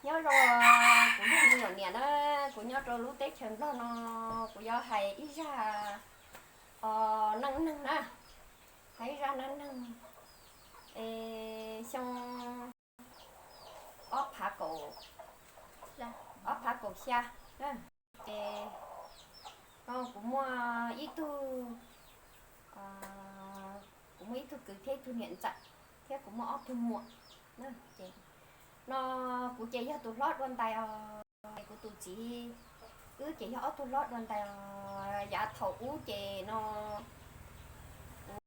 Nyob zoo kuv ib tsoom me nyuam niam na, kuv nyob rau lub teb chaws Nplog no, kuv yuav hais ib zaj neej neeg na, hais ib zaj neej neeg es xyoo ob phav kaum, ob phav kaum xya, ces no kuv muaj ib tug, kuv muaj ib tug kwv thiab ib tug niam ntxawm, thiab kuv muaj ob tug muam. Ces no kuv ces yog tus hlob dua ntais os, kuv tus txiv wb ces yog ob tug hlob dua ntais os. Yav thaum ub ces no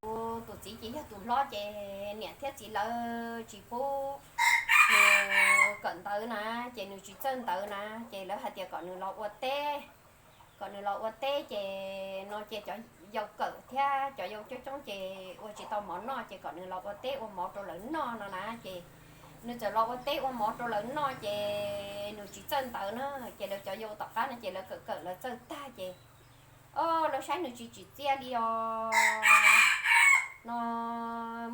kuv tus txiv ces yog tus hlob ces niam thiab txiv lawv tsis pub nws kawm ntawv na, ces nws tsis txawj ntawv na, ces lawv hais tias kom nws los ua teb, kom nws los ua teb ces no ces cov yau kawm thiab cov yau coob coob ces ua tsis tau mov noj ces kom nws los ua teb ua mov rau lawv noj no na. Ces nws txawm los ua teb ua mov rau lawv noj ces nws tsis txawj ntawv na, ces lawv cov yau tom qab no ces lawv kawm kawm lawv txawj tag ces o lawv saib nws tsis tsim txiaj li os, no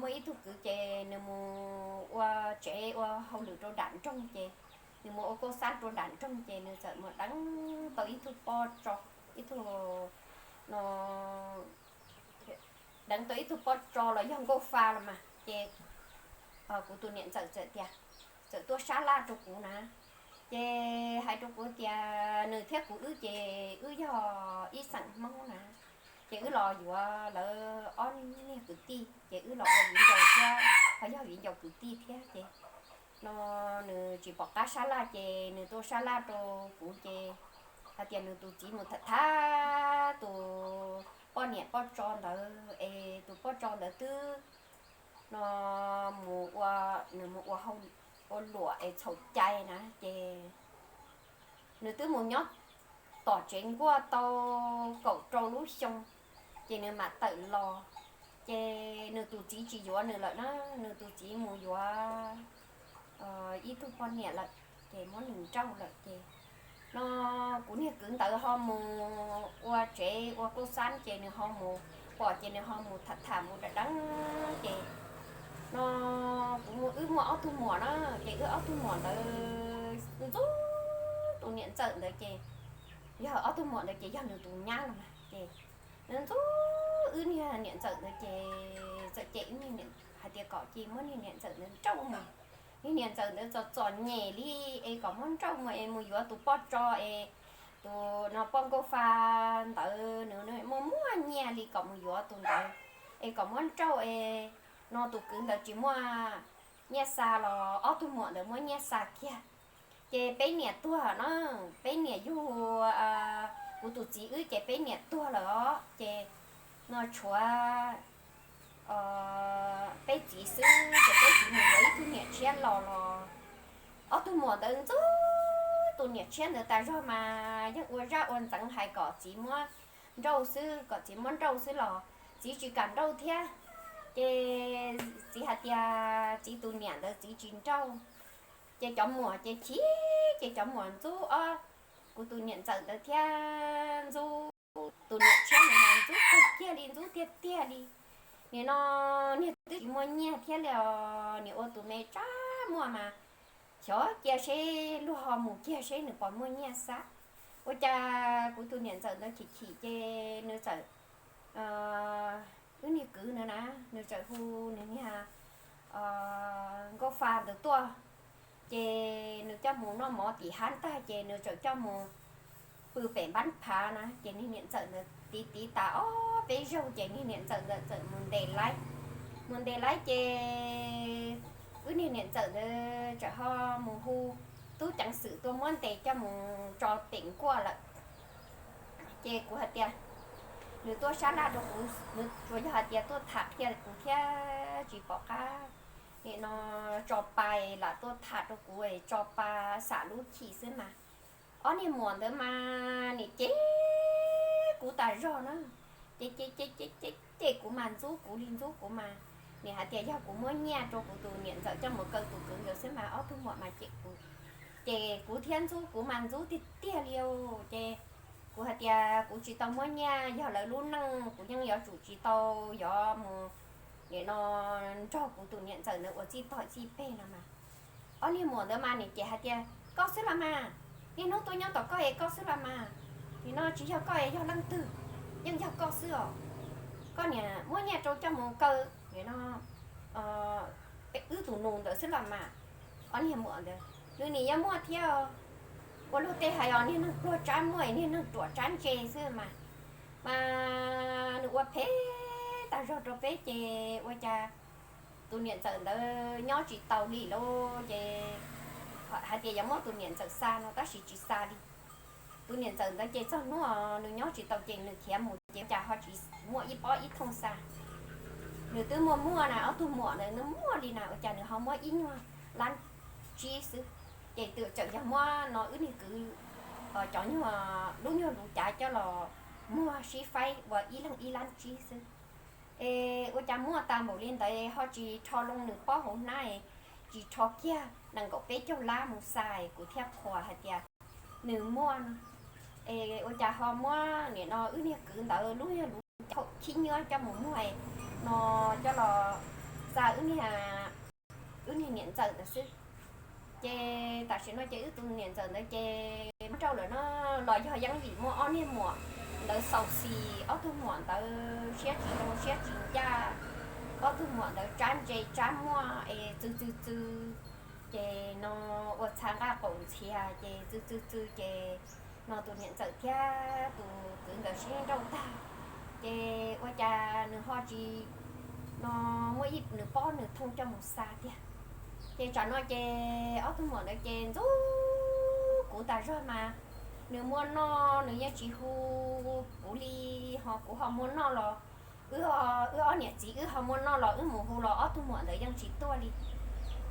muaj ib tug kwv ces nws mus ua tsev ua hauj lwm rau nram nroog ces nws mus ua kauj xab rau nram nroog ces nws txawm mus deev tau ib tug pob tso, ib tug no deev tau ib tug pob tso los yog nkauj fa los mas ces kuv tus niam ntxawm txawm tias, txawm tuaj sab laj rau kuv na, ces hais rau kuv tias nws thiab kuv wb ces wb yog ib xeem Hmoob na, ces wb los yuav lawv ob niag kwv tij ces wb los ua viv ncaus thiab ho yog viv ncaus kwv tij thiab ces no nws tsis pom qab sab laj ces nws tuaj sab laj rau kuv ces hais tias nws tus txiv mus tham thab tus poj niam pob tso ntawd es tus pob tso ntawd twb no mus ua, nws mus ua, ua luam es txhaum cai na ces nws twb mus nyob tom tsev nkuaj tau kaum rau lub xyoo ces nws mam tawm los. Ces nws tus txiv tsis yuav nws lawm na, nws tus txiv mus yuav ib tug poj niam lawm ces muab nws nrauj lawm ces no kuv niag kwv ntawd ho mus ua tsev ua kauj xab ces nws ho mus pom ces nws ho mus tham tham mus deev deev ces no kuv, wb muaj ob tug muam na, ces wb ob tug muam ntawd ntxub tus niam ntxawm ntawd ces yog ob tug muam ntawd ces yog nws tus nyab los mas ces nws ntxub wb niag niam ntxawm ntawd ces txawm cem wb niag niam hais tias kom cia muab niag niam ntxawm ntawd nrauj mus. Niag niam ntxawm ntawd txom txom nyem li es kom muab nrauj mus es mus yuav tus poj tso es tus no poj nkauj fa ntawd nws muaj muaj nyiaj li kom mus yuav tus ntawd es kom muab nrauj es no tus kwv ntawd tsis muaj nyiaj xa los ob tug muam ntawd muab nyiaj xa kiag. Ces peb niam tuag na, peb niam yug kuv tus txiv wb ces peb niam tuag lawm os ces no tshuav peb txiv xwb ces peb txiv mus yuav ib tug niam tshiab los los ob tug muam ntawd ntxub tus niam tshiab ntawd tas zog mas yeej ua zaj ua ntxeev hais kom txiv muab nrauj xwb, kom txiv muab nrauj xwb los txiv tsis kam nrauj thiab. Ces txiv hais tias txiv tus niam ntawd txiv tsis nrauj. Ces cov muam ces chim, ces cov muam ntxub ob, kuv tus niam ntxawm ntawd thiab ntxub tus niam tshiab ntawd mas ntxub kawg kiag li, ntxub tiag tiag li. Nim no niag twb tsis muaj nyiaj thiab li os, nim ua tus me tsa muaj mas xyov cia seb luag ho mus kiag seb nws puas muaj nyiaj xav. Ua cas kuv tus niam ntxawm ntawd chim chim ces nws txawm, wb niag kwv ntawd na, nws txawm hu nws niag nkauj fa ntawd tuaj. Ces nws coj mus noj mov tim hab tag ces nws txawm coj mus pw pem npab phav na, ces niag niam ntxawm ntawd tiv tiv tas ob peb zaug ces niag niam ntxawm ntawd txawm mus ntes laib. Mus ntes laib ces wb niag niam ntxawm ntawd txawm ho mus hu tub ceev xwm tuaj muab ntes coj mus tso pem nkuaj lawm. Ces kuv hais tias nws tuaj sab laj rau kuv, nws tsuas yog hais tias tuaj tham qhia kuv thiab tsis pom qab, nim no tso pa lam tuaj tham rau kuv, tso pa xam lub chim xwb mas. Ob niag muam ntawd mas nim cem kuv tas zog na, ces ces ces ces ces kuv mas ntxub kuv li ntxub kuv mas, nim hais tias yog kuv muab nyiaj rau kuv tus niam ntxawm coj mus kaw tus kwv ntawd xwb mas ob tug muam mas cem kuv. Ces kuv thiab ntxub kuv mas ntxub tiag tiag li. Ces kuv hais tias kuv tsis tau muab nyiaj, yog lawv lub neej kuv yeej yuav tsum tsis tau yuav mus nim no nrog kuv tus niam ntxawm ntawd ua txij tog txij peg no mas. Ob niag muam ntawd mas nim cem hais tias Koj xwb los mas, niaj hnub tuaj nyob tom koj es koj xwb los mas. Nim no tsis yog koj es yog leej twg, yeej yog koj xwb os. Koj niam muab nyiaj rau coj mus kaw, nim no wb tus nus ntawd xwb los mas. Ob niag muam ntawd nws nim yuav muaj thiab. Ua luag tej hais os, niag neeg pluag tsab muaj, niag neeg ruam tsab ntse xwb mas. Mas nws ua phem tag zog rau peb ces ua cas tus niam ntxawm ntawd nyob tsis taus li lauj. Ces hais tias yuav muab tus niam ntxawm xa no tab sis tsis xa li. Tus niam ntxawm ntawd ces txog hnub nws nyob tsis tau ces nws khiav mus ces cas ho tsis muaj ib pob ib thooj xa. Nws twb muaj muaj na, ob tug muam ntawd nws muaj li na, ua cas nws ho muab ib nyuag lab tsib xwb. Ces twb txawm yog muab no wb niag kwv cov nyuag lub nyuag lus cav coj los muag sib faib ua ib leeg ib lab tsib xwb. Es ua cas muaj tas npaum li ntawd ho tsis rho loo nws pob hauv hnab, tsis rho kiag nees nkaum peb caug lab mus xa kuv thiaj qhuas hais tias nws muaj no. Es ua cas ho muab nim no wb niag kwv ntawd lub nyuag lus khib nyiab coj mus muag no coj los xa wb niag, wb niag niam ntxawm ntawd xwb. Ces tam sim no ces wb tus niam ntxawm ntawd ces muab rau lawm no, los yog yeej vim muaj ob niag muam ntawd xaus xis, ob tug muam ntawd siab tsis zoo siab tsis ncaj, ob tug muam ntawd tsab ntse tsab muaj es txw txw txw, ces no ua txha nqaj qaum ntxhias ces txw txw txw ces no tus niam ntxawm thiab tus kwv ntawd sib nrauj tag, ces ua cas nws ho tsis no muab ib nws pob nws thooj coj mus xa tiag. Ces tsam no ces ob tug muam ntawd ces ntxub kuv tas zog mas, nws muaj noj nws yeej tsis hu kuv li, ho kuv ho muaj noj los, wb, wb ob niam txiv wb ho muaj noj los wb mus hu los ob tug muam ntawd yeej tsis tuaj li.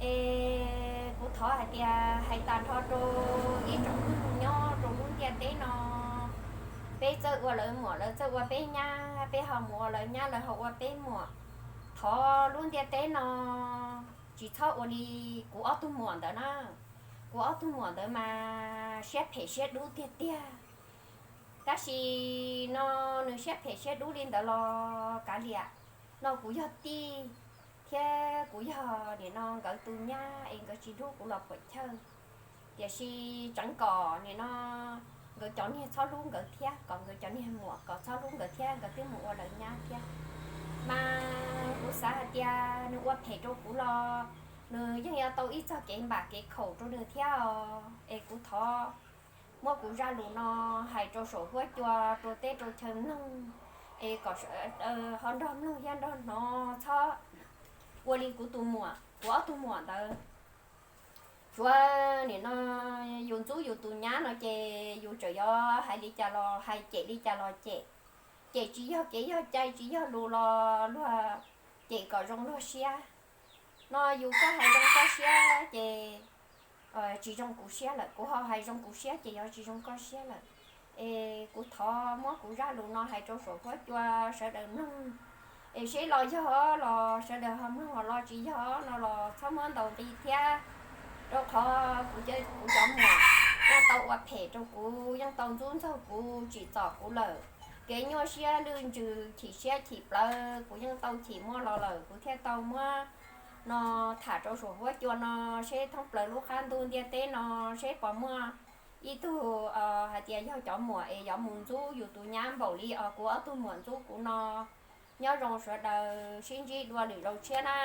Es kuv thov hais tias hais tag nrho rau ib tsoom neeg nyob rau lub ntiaj teb no, peb txawj ua lawv muam lawv txawj ua peb nyab, peb ho mus ua lawv nyab lawv ho ua peb muam. Thov lub ntiaj teb no tsis txhob ua li kuv ob tug muam ntawd na. Kuv ob tug muam ntawd mas siab phem siab dub tiag tiag. Tab sis no nws siab phem siab dub li ntawd los kav liam, no kuv yog tij thiab kuv yog nim no nkawd tus nyab es nkawd tsis hlub kuv los puam chawj. Tiam sis tseev kom nim no nkawd cov niag txhob hlub nkawd thiab, kom nkawd cov niag muam kom txhob hlub nkawd thiab, nkawd twb mus ua lawv nyab thiab. Mas kuv xav hais tias nws ua phem rau kuv los nws yeej yuav tau ib txoj kev npam kev khaum rau nws thiab os. Es kuv thov muab kuv zaj lus no hais rau saum huab cua rau teb rau chaw mloog, es kom ho nrog mloog thiab nrog hnov, txhob ua li kuv tus muam, kuv ob tug muam ntawd. Tsuav nim no yus ntxub yus tus nyab no ces yus tseem yuav hais li cas los hais, cem li cas los cem. Cem tsis yog kev yog cai, tsis yog lus los luag cem kom zoo luag siab. No yus koj hais zoo koj siab ces tsis zoo kuv siab lawm, kuv ho hais zoo kuv siab ces yuav tsis zoo koj siab lawm. Es kuv thov muab kuv zaj lus no hais rau saum huab cua sawv daws mloog. Es seb los yog los sawv daws ho mloog, los tsis yog no los txhob muab ntaus nqi thiab. Rau qhov kuv, kuv cov muam yeej tau ua phem rau kuv, yeej tau ntxub ntxaug kuv, tsim txom kuv lawm. Kev nyuaj siab lwj ntsws, chim siab chim plawv kuv yeej tau chim muaj los lawm, kuv thiaj tau muab no tham rau saum huab cua no, seb thoob plaws lub qab ntuj ntiaj teb no seb puas muaj ib tug hais tias yog cov muam es yuav mus ntxub yus tus nyab npaum li os kuv ob tug muam ntxub kuv no. Nyob zoo sawv daws, sib ntsib dua lwm zaus tshiab na.